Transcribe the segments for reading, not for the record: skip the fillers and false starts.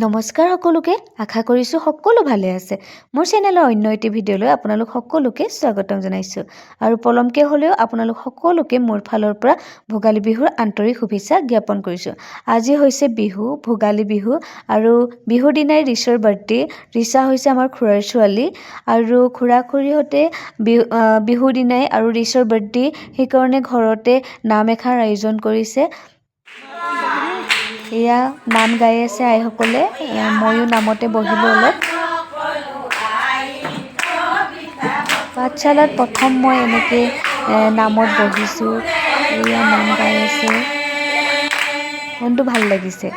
নমস্কাৰ সকলোকে, আশা কৰিছোঁ সকলো ভালে আছে। মোৰ চেনেলৰ অন্য এটি ভিডিঅ'লৈ আপোনালোক সকলোকে স্বাগতম জনাইছোঁ আৰু পলমকৈ হ'লেও আপোনালোক সকলোকে মোৰ ফালৰ পৰা ভোগালী বিহুৰ আন্তৰিক শুভেচ্ছা জ্ঞাপন কৰিছোঁ। আজি হৈছে বিহু, ভোগালী বিহু আৰু বিহুৰ দিনাই ৰিচাৰ বাৰ্থডে। ৰিচা হৈছে আমাৰ খুৰাৰ ছোৱালী আৰু খুৰা খুৰীহঁতে বিহুৰ দিনাই আৰু ৰিচাৰ বাৰ্থডে, সেইকাৰণে ঘৰতে নাম এষাৰ আয়োজন কৰিছে। এয়া নাম গাই আছে আইসকলে, ময়ো নামতে বহিলোঁ অলপ। পাঠশালাত প্ৰথম মই এনেকৈ নামত বহিছোঁ। এয়া নাম গাই আছে, মনটো ভাল লাগিছে।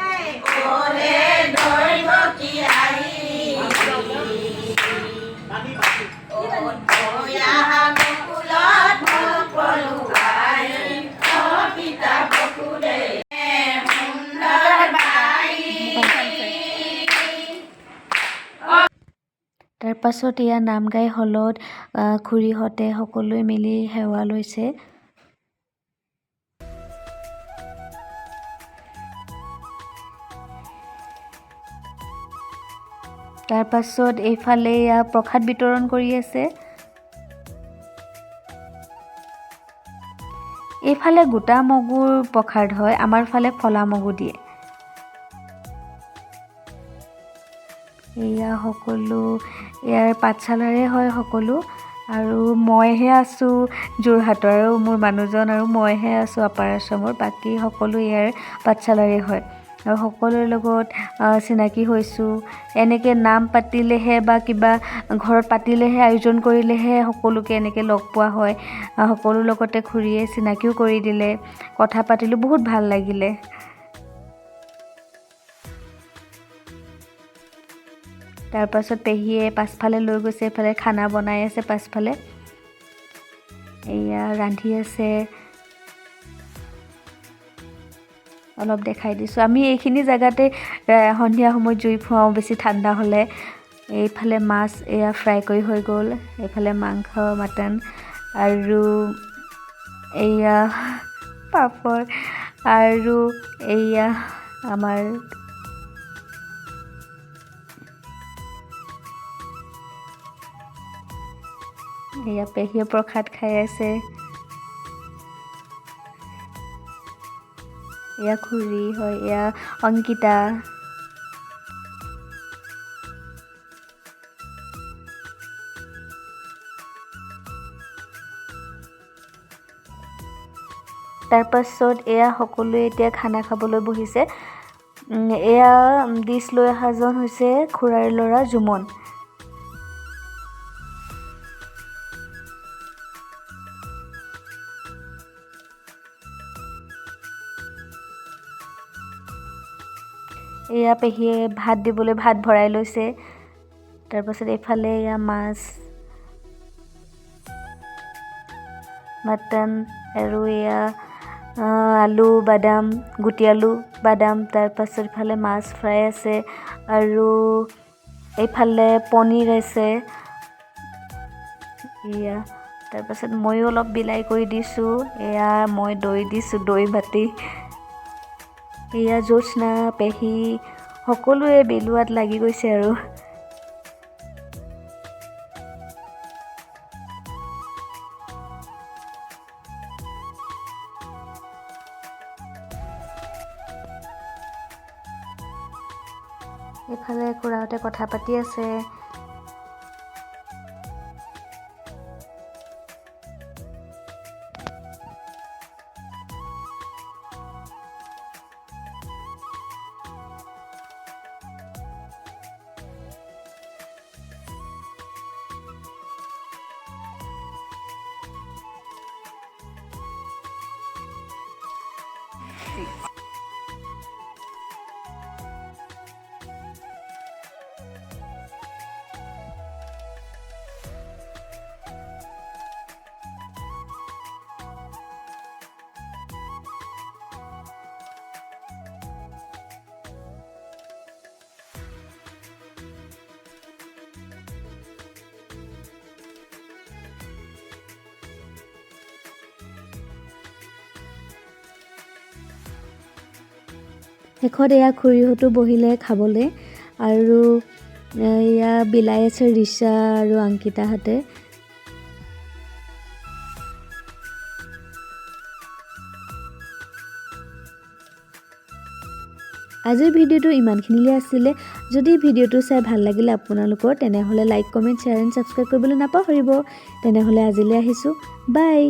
তাৰপাছত এয়া নাম গাই হলত খুৰীহঁতে সকলোৱে মিলি সেৱা লৈছে। তাৰপাছত এইফালে এয়া প্ৰসাদ বিতৰণ কৰি আছে। এইফালে গোটা মগুৰ প্ৰসাদ হয়, আমাৰ ফালে ফলা মগু দিয়ে। এয়া সকলো ইয়াৰ পাঠশালাৰে হয় সকলো আৰু মইহে আছোঁ যোৰহাটৰ আৰু মোৰ মানুহজন আৰু মইহে আছোঁ আপাৰ আছামৰ, বাকী সকলো ইয়াৰ পাঠশালাৰে হয়। আৰু সকলোৰে লগত চিনাকি হৈছোঁ। এনেকৈ নাম পাতিলেহে বা কিবা ঘৰত পাতিলেহে, আয়োজন কৰিলেহে সকলোকে এনেকৈ লগ পোৱা হয়। সকলোৰ লগতে খুৰীয়ে চিনাকিও কৰি দিলে, কথা পাতিলোঁ, বহুত ভাল লাগিলে। তাৰপাছত পেহীয়ে পাছফালে লৈ গৈছে, এইফালে খানা বনাই আছে পাছফালে, এয়া ৰান্ধি আছে। অলপ দেখাই দিছোঁ। আমি এইখিনি জেগাতে সন্ধিয়া সময়ত জুই ফুৱাওঁ বেছি ঠাণ্ডা হ'লে। এইফালে মাছ এয়া ফ্ৰাই কৰি হৈ গ'ল, এইফালে মাংস মাটন আৰু এয়া পাপৰ আৰু এয়া আমাৰ এয়া পেহীয়ে প্ৰসাদ খাই আছে। এয়া খুৰী হয়, এয়া অংকিতা। তাৰপাছত এয়া সকলোৱে এতিয়া খানা খাবলৈ বহিছে। এয়া ডিছ লৈ অহাজন হৈছে খুৰাৰ ল'ৰা জুমন। এয়া পেহীয়ে ভাত দিবলৈ ভাত ভৰাই লৈছে। তাৰপাছত এইফালে এয়া মাছ, মাটন আৰু এয়া আলু বাদাম, গুটি আলু বাদাম। তাৰপাছত ইফালে মাছ ফ্ৰাই আছে আৰু এইফালে পনীৰ আছে। এয়া তাৰপাছত ময়ো অলপ বিলাই কৰি দিছোঁ। এয়া মই দৈ দিছোঁ, দৈ বাতি। এয়া জ্যোৎস্না পেহী সকলোৱে বিলোৱাত লাগি গৈছে আৰু। এইফালে খুৰাহঁতে কথা পাতি আছে। শেষত এয়া খুৰীহঁতো বহিলে খাবলৈ আৰু এয়া বিলাই আছে ৰিচা আৰু অংকিতাহঁতে। আজিৰ ভিডিঅ'টো ইমানখিনিলৈ আছিলে। যদি ভিডিঅ'টো চাই ভাল লাগিলে আপোনালোকৰ, তেনেহ'লে like, comment, share and subscribe কৰিবলৈ নাপাহৰিব। তেনেহ'লে আজিলৈ আহিছোঁ, বাই।